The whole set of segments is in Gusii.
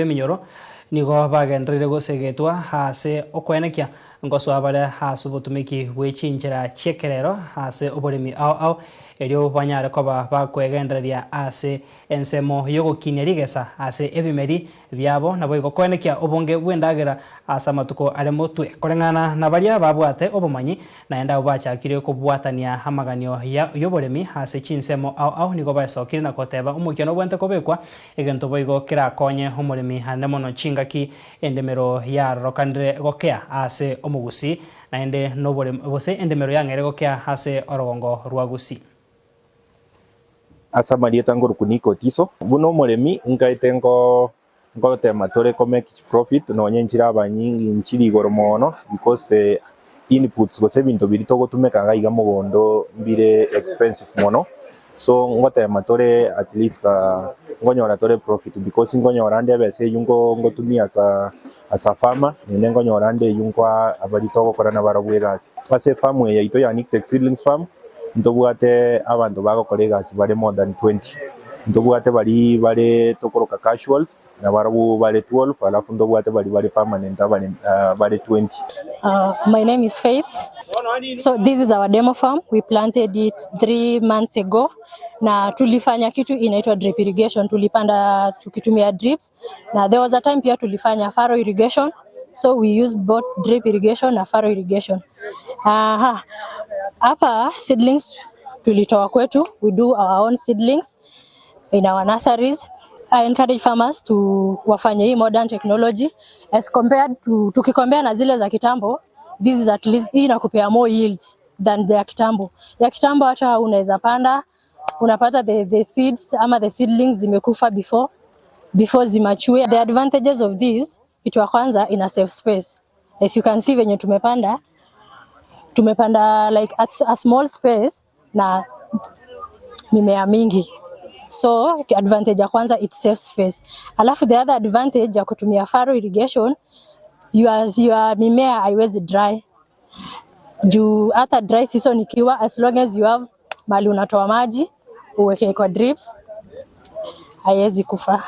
B'eminyoro nigo bagendereire gosegetwa ase okoenekia ngosoa bare ase obotumeki bwe chinchera chi'ekerero ase oboremi ao ao, erio banyare koba bakwegendereria ase ensemo y'ogokinia rigesa ase ebimeri biabo, naboigo koenekia obonge bw'endagera ase amatuko are motwe. Koreng'ana na baria babwate obomanyi, naende abwo bachakire kobwatania amaganio y'oboremi ase chinsemo ao ao nigo baesokire na goteba omokia nobwente kobekwa Egento boigo kerakonye omoremi ande mono chingaki endemero yarorokanire gokea ase omogusii, naende noboremo gose endemero yang'eire gokea ase orogongo rwa Gusii. Ase amarieta nkorokwa Nick Otiso. Buna omoremi nkaete nko nkotema tore ko make chiprofit nonye nchire abanyingi nchiri igoro mono because the inputs gose ebinto biria togotumeka iga iga mogondo mbire expensive mono. So ngotema tore at least nkonyora tore profit because nkonyora ande ebesa eywo nko ngotumia as a as a farmer naende nkonyora ande eywo nkoa abaria togokora nabarobwo egasi. Ase efarm eye yaito ya Nictech Seedlings Farm, ntobwate abanto bagokora egasi bare more than 20. Ntobwate baria bare tokoroka casuals, Nabarabwo bare 12, alafu ntobwate baria bare permanent abare bare 20. My name is Faith. So this is our demo farm. We planted it 3 months ago na tulifanya kitu inaitwa drip irrigation. Tulipanda tukitumia drips na there was a time pia tulifanya furrow irrigation. So we use both drip irrigation na furrow irrigation. Aha. Hapa seedlings tulitoa kwetu. We do our own seedlings in our nurseries. I encourage farmers to wafanye hii modern technology as compared to tukikombea na zile za kitambo, this is at least hii inakupea more yields than the ya kitambo. Ya kitambo hata unaweza panda unapata the, the seeds ama the seedlings zimekufa before before zimachue. The advantages of this, kitu ya kwanza ina save space. As you can see venye tumepanda tumepanda like at a small space na mimea mingi so advantage ya kwanza it saves space. Alafu the other advantage ya kutumia furrow irrigation your, your mimea haiwezi dry juu hata dry season ikiwa, as long as you have mali unatoa maji uweke kwa drips haiwezi kufa.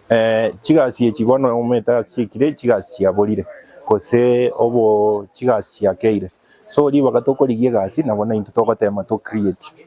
Eh, chigasi echi bono omanyete ase chiaikire, chigasi chiaborire, gose obo chigasi chiakeire. So ribaga tokorigia egasi nabo naintwe togotema to create.